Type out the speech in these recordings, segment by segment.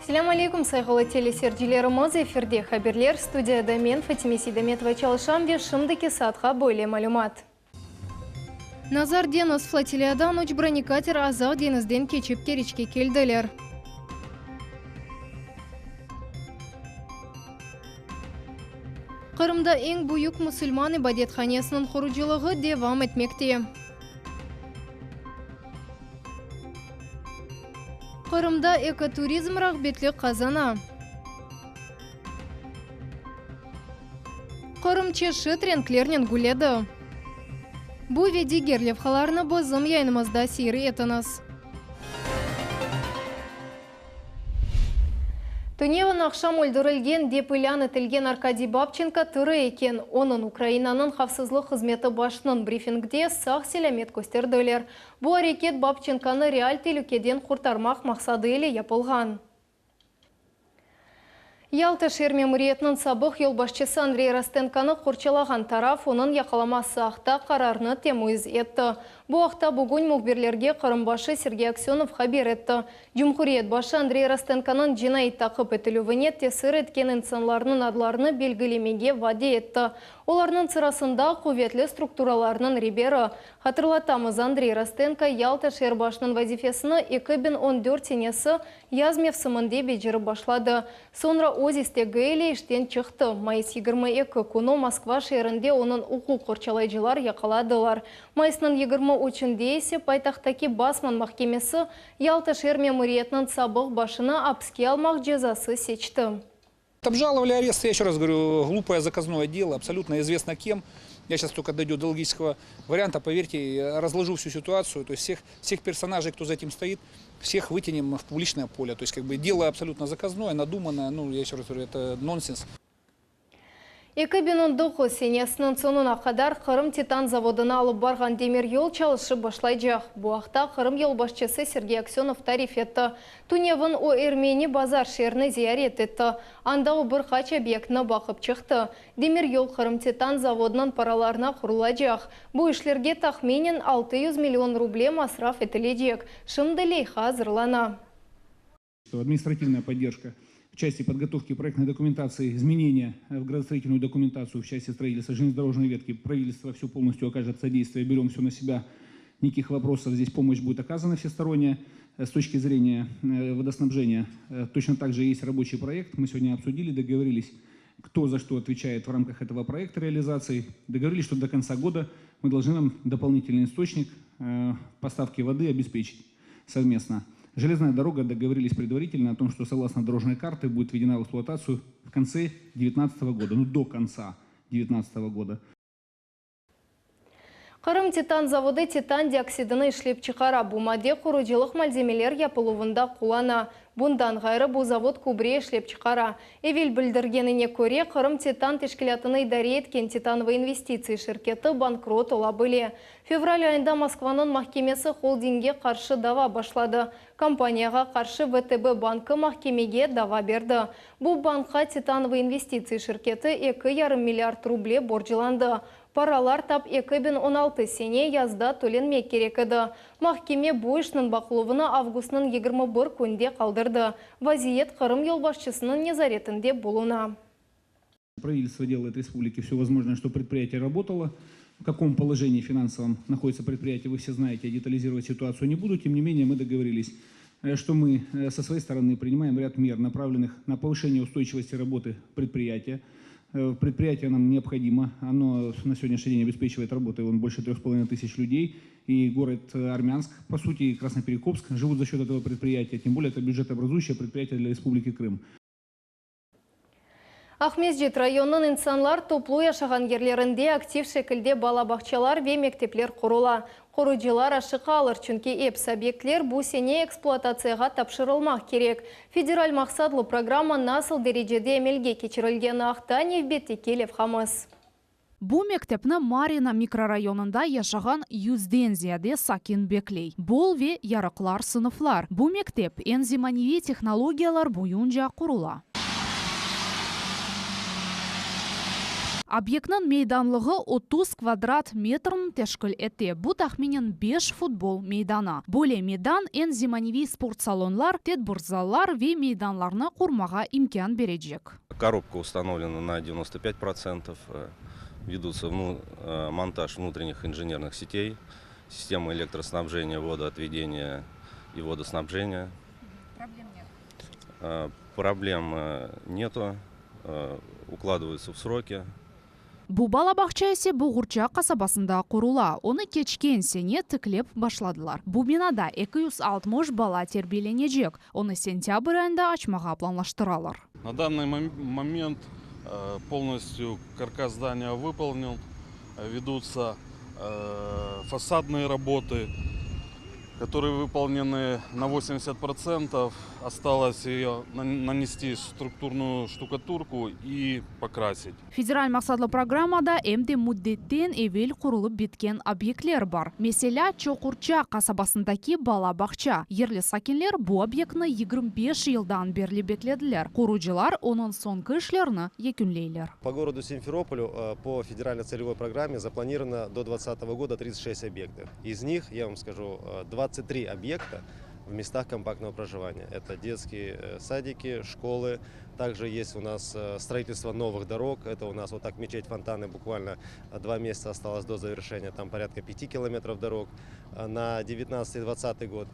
Selâm aleyküm, sayğılı teleseyircilerimiz! Efirde haberler, studiyada men, Fatime Seydametova çalışam ve şimdiki saatqa böyle malümat. Nazar deñiz flotiliyadan üç bronekater Azaq deñizden keçip Keriçke keldiler. Qırımda eñ büyük musulman ibadethanesiniñ qurucılığı devam etmekte. Qırımda ekoturizm rağbetlik qazana. Qırım çeşit renklernen gülledi. Bu ve diger levhalarnı bizim yayınımızda seyir etiñiz. Tünevin aqşam öldürilgen dep ilân etilgen Arkadiy Babçenko tiri eken. Onıñ Ukrainanıñ havfsızlıq hızmeti başınıñ brifingde sağ-selâmet kösterdiler. Bu areket Babçenkonı real telükeden qurtarmaq maqsadı ile yapılğan. Yalta şeer memuriyetiniñ sabıq yolbaşçısı Andrey Rostenkonı qorçalağan taraf onıñ yaqalaması aqta qararnı temyiz etti. Bu aqta bugün mühbirlerge Qırım başı Sergey Aksönov haber etti. Cumhuriyet başı Andrey Rostenkonıñ cinaiy taqip etilüvine tesir etken insanlarnıñ adlarını belgilemege vade etti. Olarnıñ sırasında, quvetli strukturalarnıñ reberi. Hatırlatamız, Andrey Rostenko Yalta şeer başınıñ vazifesini 2014 senesi yaz mevsiminde becerip başladı. Soñra öz istegi ile işten çıqtı. Mayıs 22 künü Moskva şeerinde onıñ uquq qorçalayıcılar yaqaladılar. Mayısnıñ 23-ünde ise paytahttaki Basman mahkemesi Yalta şeer memuriyetiniñ sabıq başını apiske almaq cezası seçti. Обжаловали арест, я еще раз говорю, глупое заказное дело, абсолютно известно кем. Я сейчас только дойду до логического варианта, поверьте, разложу всю ситуацию, то есть всех, всех персонажей, кто за этим стоит, всех вытянем в публичное поле. То есть как бы дело абсолютно заказное, надуманное, ну, я еще раз говорю, это нонсенс. 2019 senesiniñ soñuna qadar Qırım titan zavodına alıp barğan demir yol çalışıp başlaycaq. Bu aqta Qırım yolbaşçısı Sergey Aksönov tarif etti. Tünevin o Ermeni Bazar şeerini ziyaret etti. Anda o bir qaç obyektni baqıp çıqtı. Demir yol Qırım titan zavodınıñ paralarına qurulacaq. Bu işlerge tahminen 600 million ruble masraf etilecek. Şimdi leyha azırlana. Административная поддержка в части подготовки проектной документации, изменения в градостроительную документацию в части строительства железнодорожной ветки. Правительство все полностью окажет содействие, берем все на себя. Никаких вопросов, здесь помощь будет оказана всесторонняя. С точки зрения водоснабжения точно так же есть рабочий проект. Мы сегодня обсудили, договорились, кто за что отвечает в рамках этого проекта реализации. Договорились, что до конца года мы должны нам дополнительный источник поставки воды обеспечить совместно. Железная дорога, договорились предварительно о том, что согласно дорожной карте будет введена в эксплуатацию в конце 2019 года, ну до конца 2019 года. Qırım titan zavodı titan dioksidini işlep çıqara. Bu madde qurucılıq malzemeler yapıluvında qullana. Bundan ğayrı bu zavod kübre işlep çıqara. Evel bildirgenine köre, Qırım titan teşkilâtını idare etken Titanovı investitsiya şirketi bankrot ola bile. Fevral ayında Moskvanıñ mahkemesi holdingge qarşı dava başladı. Kompaniyağa qarşı VTB bankı mahkemege dava berdi. Bu bankqa Titanovı investitsiya şirketi eki yarım milliard ruble borclandı. Paralar tap 2016 sene yazda tölenmek kerek edi. Mahkeme bu işniñ baqıluvını avgustnıñ 21 künde qaldırdı. Vaziyet Qırım yolbaşçısınıñ nezaretinde buluna. Правительство делает республике все возможное, чтобы предприятие работало. В каком положении финансовом находится предприятие, вы все знаете, я детализировать ситуацию не буду. Тем не менее, мы договорились, что мы со своей стороны принимаем ряд мер, направленных на повышение устойчивости работы предприятия. Предприятие нам необходимо, оно на сегодняшний день обеспечивает работой вон, больше 3500 людей. И город Армянск, по сути, и Красноперекопск живут за счет этого предприятия. Тем более, это бюджетообразующее предприятие для Республики Крым. Aqmescit rayonınıñ insanlar toplu yaşağan yerlerinde aktiv şekilde bala bağçalar ve mektepler qurula. Qurucılar aşıqalar, çünki episi obyektler bu sene ekspluatatsiyağa tapşırılmaq kerek. Federal maqsatlı programma nasıl derecede amelge keçirilgeni aqta nevbetteki levhamız. Bu mektepni Maryino mikrorayonında yaşağan yüzden ziyade sakin bekley. Bol ve yarıqlar sınıflar. Bu mektep eñ zemaneviy tehnologiyalar boyunca qurula. Obyektniñ meydanlığı 30 kvadrat metrni teşkil ete, bu tahminen beş futbol meydanı. Böyle meydan eñ zemaneviy sport salonlar, tedbir zallar ve meydanlarnı qurmağa imkân berecek. Коробка установлена на 95%, ведутся монтаж внутренних инженерных сетей, системы электроснабжения, водоотведения и водоснабжения. Проблем нет? Проблем нету, укладываются в сроки. Bu bala bağça ise Boğurça qasabasında qurula. Onı keçken sene tiklep başladılar. Bu binada 260 bala terbiyelenecek. Onı sentâbr ayında açmağa planlaştıralar. На данный момент полностью каркас здания выполнен, ведутся фасадные работы, которые выполнены на 80%. Осталось ее нанести структурную штукатурку и покрасить. Federal maqsatlı programmada em de müddetten evel qurulıp bitken obyektler bar. Meselâ, Çoqurça qasabasındaki bala bağça. Yerli sakinler bu obyektni 25 yıldan berli beklediler. Qurucılar onıñ soñki işlerini yekünleyler. По городу Симферополю по федеральной целевой программе запланировано до 2020 года 36 объектов. Из них, я вам скажу, 23 объекта в местах компактного проживания. Это детские садики, школы. Также есть у нас строительство новых дорог. Это у нас вот так мечеть Фонтаны буквально 2 месяца осталось до завершения. Там порядка 5 километров дорог. На 19-20 год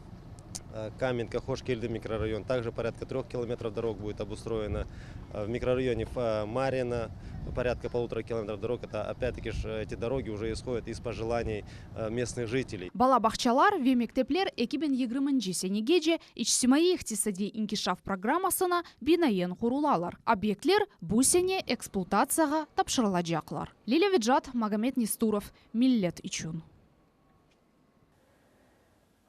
Каменка, Хошкельды микрорайон. Также порядка 3 километров дорог будет обустроено. В микрорайоне Марьино порядка полутора километров дорог. Это опять-таки ж эти дороги уже исходят из пожеланий местных жителей. Bala bağçalar ve mektepler 2020 senegece içtimaiy iqtisadiy inkişaf programmasına binaen qurulalar. Obyektler bu sene ekspluatatsiyağa tapşırılacaqlar. Lilâ Vecat, Magomed Nesturov, Millet içün.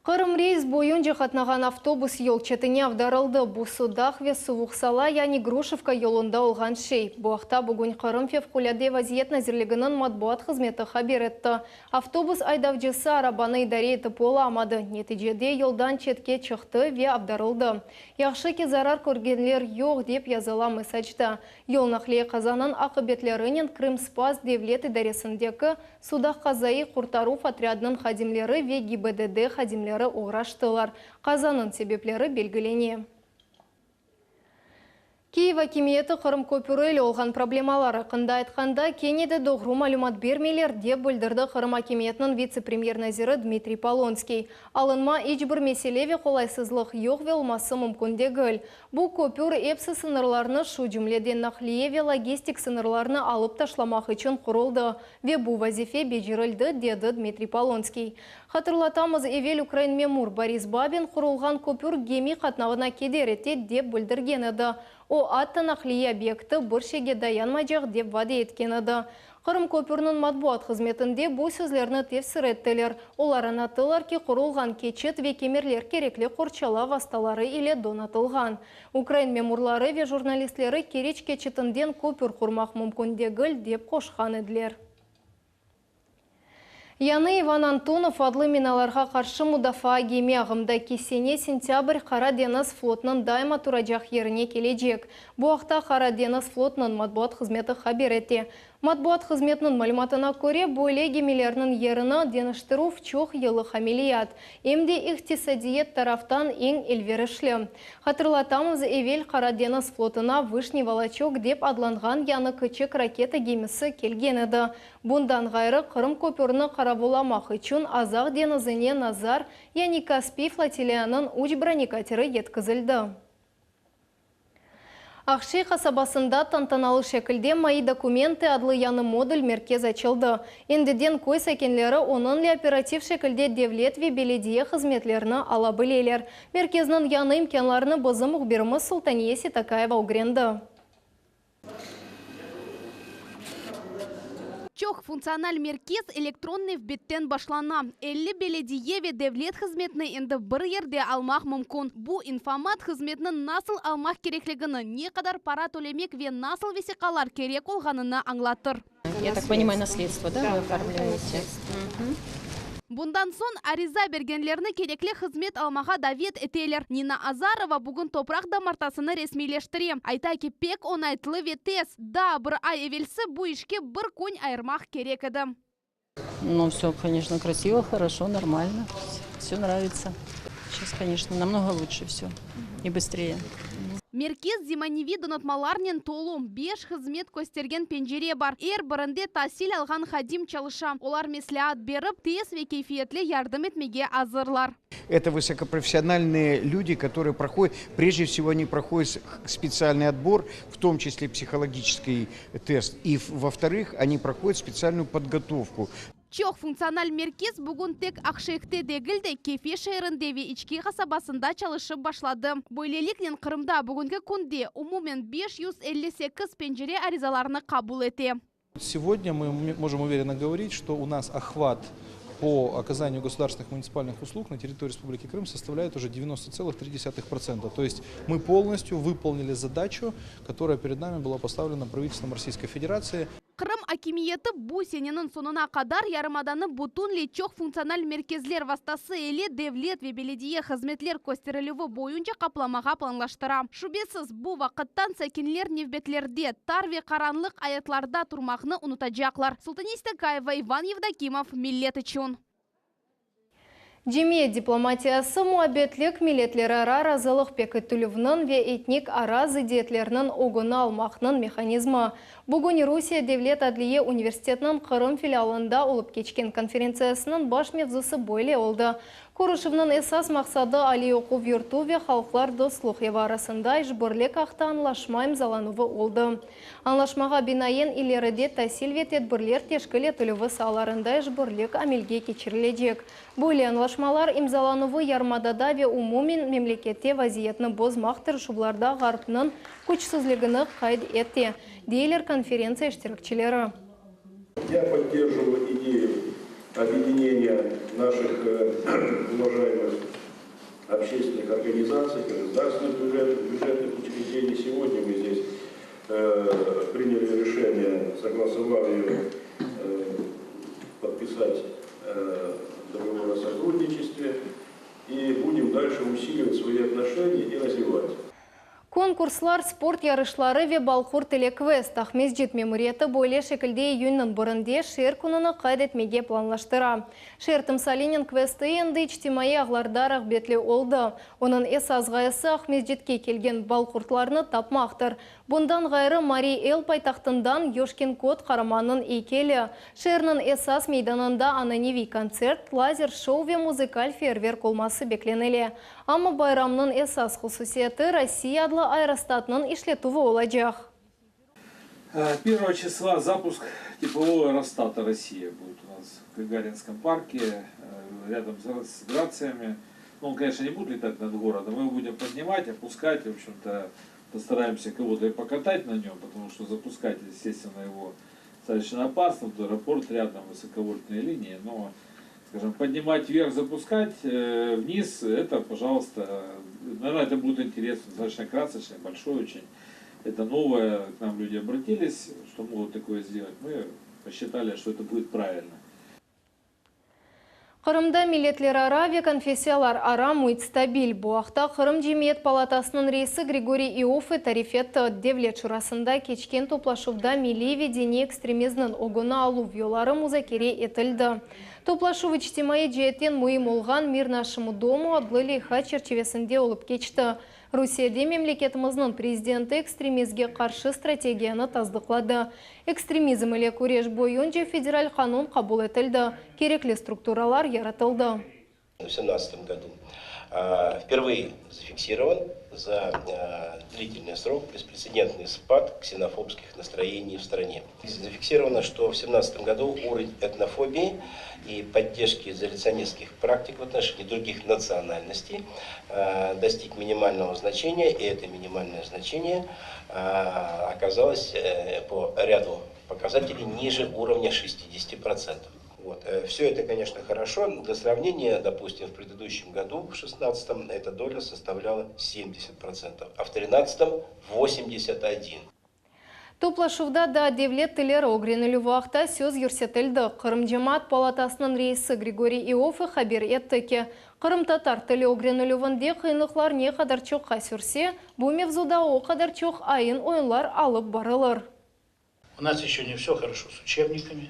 Qırım reys boyunca qatnağan avtobus yol çetine avdarıldı. Bu Sudaq ve Suvuq Sala, yani Gruşevka yolunda olğan şey. Bu aqta bugün Qırım Fevqulâde vaziyet nazirliginiñ matbuat hızmeti haber etti. Avtobus aydavcısı arabanı idare etip olamadı. Neticede yoldan çetke çıqtı ve avdarıldı. Yahşı ki, zarar körgenler yoq, dep yazıla mesacda. Yol naqliye qazanıñ aqibetlerinen Krımspas devlet idaresindeki Sudaq qazaiy qurtaruv otrâdınıñ hadimleri ve GİBDD hadimleri oğraştılar. Qazanıñ sebepleri belgilene. Kiyev akimiyeti Qırım köpüri ile olğan problemalar aqqında aytqanda, kene de doğru malümat bermeyler, dep bildirdi Qırım akimiyetiniñ vitse-premyer naziri Dmitriy Polonskiy. Alınma iç bir mesele ve qolaysızlıq yoq ve olması mümkün degil. Bu köpür epsi sıñırlarnı, şu cümleden naqliye ve logistik sıñırlarnı alıp taşlamaq içün quruldı ve bu vazife becerildi, dedi Dmitriy Polonskiy. Hatırlatamız, evel ukrain memur Boris Babin qurulğan köpür gemi qatnavına keder ete, dep bildirgen edi. O, atta naqliye obyekti bir şeyge dayanmaycaq, dep vade etken edi. Qırım köpürniñ matbuat hızmetinde bu sözlerni tefsir ettiler. Olar añlattılar ki, qurulğan keçit ve kemerler kerekli qorçalav vastaları ile donatılğan. Ukrain memurları ve jurnalistleri Keriç keçitinden köpür qurmaq mümkün degil, dep qoşqan ediler. Yañı İvan Antonov adlı minalarğa qarşı mudafaa gemi ağımdaki sene sentâbr Qara deñiz flotunıñ daima turacaq yerine kelecek. Bu aqta Qara deñiz flotunıñ matbuat hızmeti haber ete. Matbuat hızmetiniñ malümatına köre, böyle gemilerniñ yerini deñiştirüv çoq yıllıq ameliyat, em de iqtisadiyat taraftan eñ elverişli. Hatırlatamız, evel Qara deñiz flotuna Vışniy Voloçok dep adlanğan yañı kiçik raketa gemisi kelgen edi. Bundan ğayrı, Qırım köpürini qaravulamaq içün Azaq deñizine Nazar, yani Kaspiy flotiliyanıñ üç bronekateri yetkizildi. Aqşey qasabasında tantanalı şekilde Moi dokumentı adlı yañı modul merkez açıldı. Endiden köy sakinleri onıñle operativ şekilde devlet ve belediye hızmetlerini ala bileler. Merkezniñ yañı imkânlarını bizim mühbirimiz Sultaniye Seytakayeva ögrendi. Çoq funktsional merkez elektron nevbetten başlana. 50 belediye ve devlet hızmetini endi bir yerde almaq mümkün. Bu infomat hızmetni nasıl almaq kerekligini, ne qadar para tölemek ve nasıl vesiqalar kerek olğanını añlatır. Я так понимаю, наследство, да, вы оформляете? Bundan soñ ariza bergenlerni kerekli hızmet almağa davet eteler. Nina Azarova bugün topraq damartasını resmiyleştire. Ayta ki, pek oñaytlı ve tez. Daa bir ay evelsi bu işke bir kün ayırmaq kerek edi. Ну, все, конечно, красиво, хорошо, нормально. Все нравится. Сейчас, конечно, намного лучше все и быстрее. Merkez zemaneviy donatmalarnen tolu. Beş hızmet köstergen pencere bar. Er birinde tasil alğan hadim çalışa. Olar mesleat berip, tez ve keyfiyetli yardım etmege azırlar. Это высокопрофессиональные люди, которые проходят, прежде всего они проходят специальный отбор, в том числе психологический тест, и во-вторых, они проходят специальную подготовку. Çoq funktsional merkez bugün tek Aqşeyhte degil de, Kefe şeerinde ve İçki qasabasında çalışıp başladı. Böyleliknen Qırımda bugünki künde umumen 558 pencere arizalarını qabul ete. Сегодня мы можем уверенно говорить, что у нас охват по оказанию государственных муниципальных услуг на территории Республики Крым составляет уже 90,3%. То есть мы полностью выполнили задачу, которая перед нами была поставлена правительством Российской Федерации. Qırım akimiyeti bu seneniñ soñuna qadar yarımadanı bütünley çoq funktsional merkezler vastası ile devlet ve belediye hızmetler kösterilüvi boyunca qaplamağa planlaştıra. Şübesiz, bu vaqıttan sakinler nevbetlerde, tar ve qaranlıq ayatlarda turmaqnı unutacaqlar. Sultaniye Stakayeva, Ivan Yevdokimov, Millet içün. Cemiyet diplomatiyası muabbetlik milletlerara razılıq pekitilüvniñ ve etnik ara zıddiyetlerniñ ögüni almaqnıñ mehanizmi. Bugün Rusiye Devlet adliye universitetiniñ Qırım filialında olıp keçken konferentsiyasınıñ baş mevzusı böyle oldı. Körüşüvniñ esas maqsadı aliy oquv yurtu ve Halqlar dostluq evi arasında işbirlik aqta añlaşma imzalanuvı oldı. Añlaşmağa binaen ileride tasil ve tedbirler teşkil etilüvi saalarında işbirlik amelge keçirilecek. Böyle añlaşmalar imzalanuvı yarımadada ve umumen memlekette vaziyetni bozmaq tırışuvlarda Ğarpnıñ küçsüzligini qayd ete, deyler konferentsiya iştirakçileri. Я поддерживаю идею объединения наших уважаемых общественных организаций, государственных бюджетных учреждений. Сегодня мы здесь приняли решение, согласовав ее, подписать договор о сотрудничестве и будем дальше усиливать свои отношения и развивать. Konkurslar, sport yarışları ve Balqurt ile kvest. Aqmescit memuriyeti böyle şekilde iyünniñ birinde şeer kününi qayd etmege planlaştıra. Şeer timsalinen kvesti endi içtimaiy ağlarda rağbetli oldı. Onıñ esas ğayesi Aqmescitke kelgen balqurtlarnı tapmaqtır. Bundan ğayrı Mariy El paytahtından Yoşkin Kot qaramannıñ eykeli. Şeerniñ esas meydanında ananeviy kontsert, lazer-şou ve muzıkal feyerverk olması beklenile. Amma bayramnıñ esas hususiyeti Rossiya adlı aerostatnıñ işletüvi olacaq. Первого числа запуск теплового аэростата «Россия» будет у нас в Гагаринском парке, рядом с Грациями. Ну, он, конечно, не будет летать над городом, мы его будем поднимать, опускать, в общем-то, постараемся кого-то и покатать на нем, потому что запускать, естественно, его достаточно опасно, тут аэропорт рядом, высоковольтные линии, но, скажем, поднимать вверх, запускать вниз, это, пожалуйста, наверное, это будет интересно, достаточно красочный, большой очень. Это новое, к нам люди обратились, что могут такое сделать. Мы посчитали, что это будет правильно. Qırımda milletlerara ve konfessiyalarara müit stabil. Bu aqta Qırım Cemiyet palatasınıñ reisi Grigoriy İoffe tarif etti. Devlet şurasında keçken toplaşuvda milliy ve diniy ekstremizmniñ ögüni aluv yolları muzakere etildi. Toplaşuv içtimaiy ceetten müim olğan Mir našemu domu adlı leyha çerçivesinde olıp keçti. Rusiyede memleketimizniñ prezidenti ekstremizmge qarşı strategiyanı tasdıqladı. Ekstremizm ile küreş boyunca federal qanun qabul etildi, kerekli strukturalar yaratıldı. В 2017 году впервые зафиксирован за длительный срок беспрецедентный спад ксенофобских настроений в стране. Зафиксировано, что в 2017 году уровень этнофобии и поддержки изоляционистских практик в отношении других национальностей достиг минимального значения, и это минимальное значение оказалось по ряду показателей ниже уровня 60%. Вот. Все это, конечно, хорошо. Для сравнения, допустим, в предыдущем году, в 2016, эта доля составляла 70%, а в 2013 81%. Toplaşuvda da devlet tilleri ögrenilüvi aqta söz yürsetildi. Qırım Cemaat palatasınıñ reisi Grigoriy İoffe haber etti ki, qırımtatar tili ögrenilüvinde qıyınlıqlar ne qadar çoqqa sürse, bu mevzuda o qadar çoq ayın-oyunlar alıp barılır. У нас еще не все хорошо с учебниками,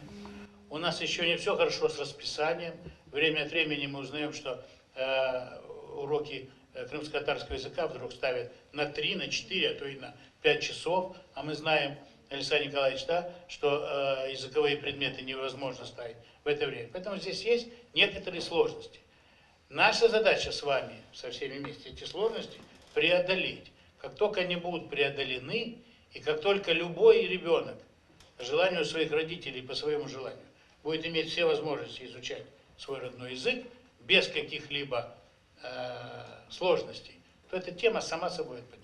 у нас еще не все хорошо с расписанием. Время от времени мы узнаем, что э, уроки э, крымско-татарского языка вдруг ставят на 3, на 4, а то и на 5 часов. А мы знаем, Александр Николаевич, да, что э, языковые предметы невозможно ставить в это время. Поэтому здесь есть некоторые сложности. Наша задача с вами, со всеми вместе, эти сложности преодолеть. Как только они будут преодолены, и как только любой ребенок, по желанию своих родителей, по своему желанию, будет иметь все возможности изучать свой родной язык без каких-либо э, сложностей, то эта тема сама собой отпадет.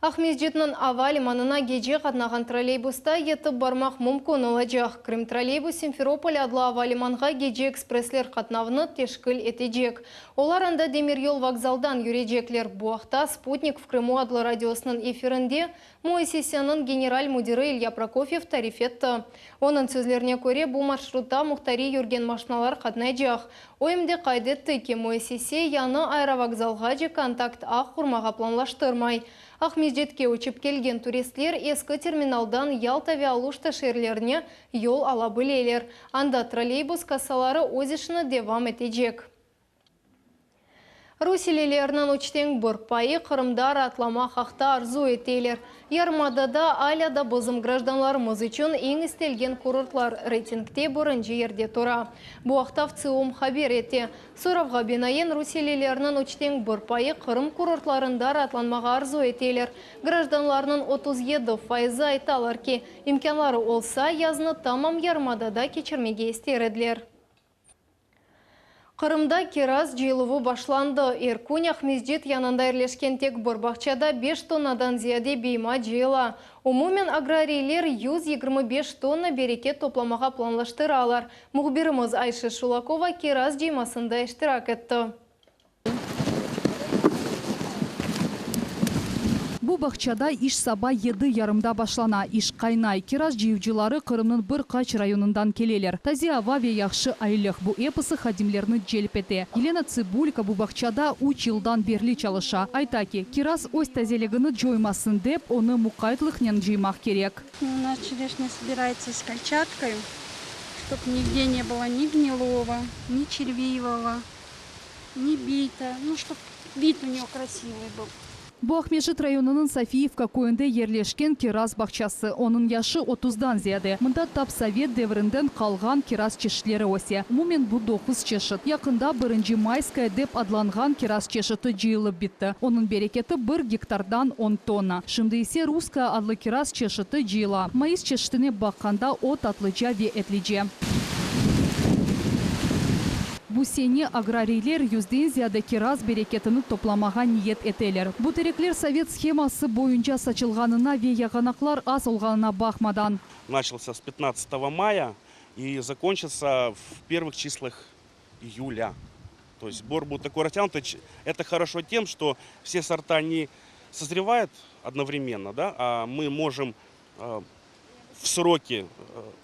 Aqmescitniñ ava limanına gece qatnağan trolleybusta yetip barmaq mümkün olacaq. Krımtrolleybus Simferopol adlı ava limanğa gece ekspressler qatnavını teşkil etecek. Olar anda demiryol vokzaldan yürecekler. Bu aqta Sputnik v Krımu adlı radiosınıñ efirinde müessiseniñ general müdiri İlya Prokofyev tarif etti. Onıñ sözlerine köre, bu marşrutta muhtariy yürgen maşinalar qatnaycaq. O em de qayd etti ki, müessise yañı aerovokzalğace kontakt ağ qurmağa planlaştırmay. Aqmescitke uçıp kelgen turistler eski terminaldan Yalta ve Aluşta şeerlerine yol ala bileler. Anda trolleybus kassaları öz işini devam etecek. Rusiyelilerniñ üçten bir payı Qırımda raatlamaq aqta arzu eteler. Yarımadada alâ da bizim grajdanlarımız içün eñ istelgen kurortlar reytingte birinci yerde tura. Bu aqta VTSİOM haber ete. Soravğa binaen, rusiyelilerniñ üçten bir payı Qırım kurortlarında raatlanmağa arzu eteler. Grajdanlarnıñ 37 fayızı aytalar ki, imkânları olsa, yaznı tamam yarımadada keçirmege ister ediler. Qırımda kiraz cıyıluvı başlandı. Er kün Aqmescit yanında yerleşken tek bir bağçada beş tonnadan ziyade biyma cıyıla. Umumen agrariyler 125 tonna bereket toplamağa planlaştıralar. Mühbirimiz Ayşe Şulakova kiraz cıymasında iştirak etti. Bu bağçada iş saba yedi yarımda başlana. İş qaynay. Kiraz cıyuvcıları Qırımnıñ bir qaç rayonından keleler. Taze ava ve yahşı aylıq, bu episi hadimlerni celp ete. Yelena Tsıbulko bu bağçada üç yıldan berli çalışa. Ayta ki, kiraz öz tazeligini coymasın dep, onı muqaytlıqnen cıymaq kerek. U нас черешня собирается с кольчаткой, чтоб нигде не было ни гнилого, ни червивого, ни бита, ну, чтоб вид у нее красивый был. Bu Aqmescit rayonınıñ Sofiyevka köyünde yerleşken kiraz bağçası. Onıñ yaşı otuzdan ziyade. Mında tap sovet devrinden qalğan kiraz çeşitleri öse. Umumen bu doquz çeşit. Yaqında birinci Mayskaya dep adlanğan kiraz çeşiti cıyılıp bitti. Onıñ bereketi bir gektardan on tonna. Şimdi ise Russkaya adlı kiraz çeşiti cıyıla. Mayıs çeşitine baqqanda o tatlıca ve etlice. Bu sene agrariyler yüzden ziyade kiraz bereketini toplamağa niyet eteler. Bu terekler sovet sheması boyunca saçılğanına ve yağanaqlar az olğanına baqmadan. Начался с пятнадцатого мая и закончится в первых числах июля. То есть сбор будет такой растянутый. Это хорошо тем, что все сорта не созревают одновременно, да, а мы можем в сроки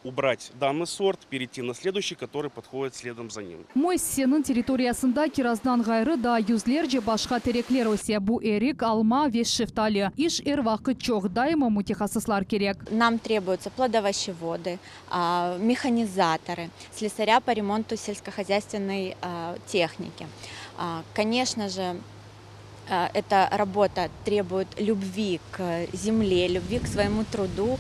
убрать данный сорт, перейти на следующий, который подходит следом за ним. Müessiseniñ territoriyasında kirazdan ğayrı daa yüzlerce başqa terekler öse. Bu erik, alma ve şeftali. İş er vaqıt çoq, daima mütehassıslar kerek. Нам требуются плодовощеводы, механизаторы, слесаря по ремонту сельскохозяйственной техники. Конечно же, эта работа требует любви к земле, любви к своему труду.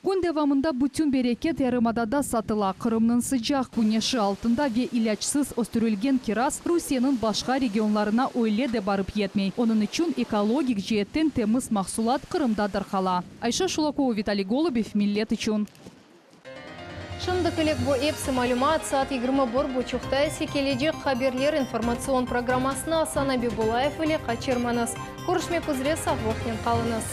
Kün devamında bütün bereket yarımadada satıla. Qırımnıñ sıcaq küneşi altında ve ilâcsız östürilgen kiraz Rusiyeniñ başqa regionlarına öyle de barıp yetmey. Onıñ içün ekologik ceetten temiz mahsulat Qırımda darqala. Ayşe Şulakova, Vitaliy Golubev, Millet içün. Şimdilik bu episi malümat saat 21 buçuqta ise kelecek haberler informatsion programmasını Asan Abibulayev ile qaçırmañız. Körüşmek üzre sağlıqnen qalıñız.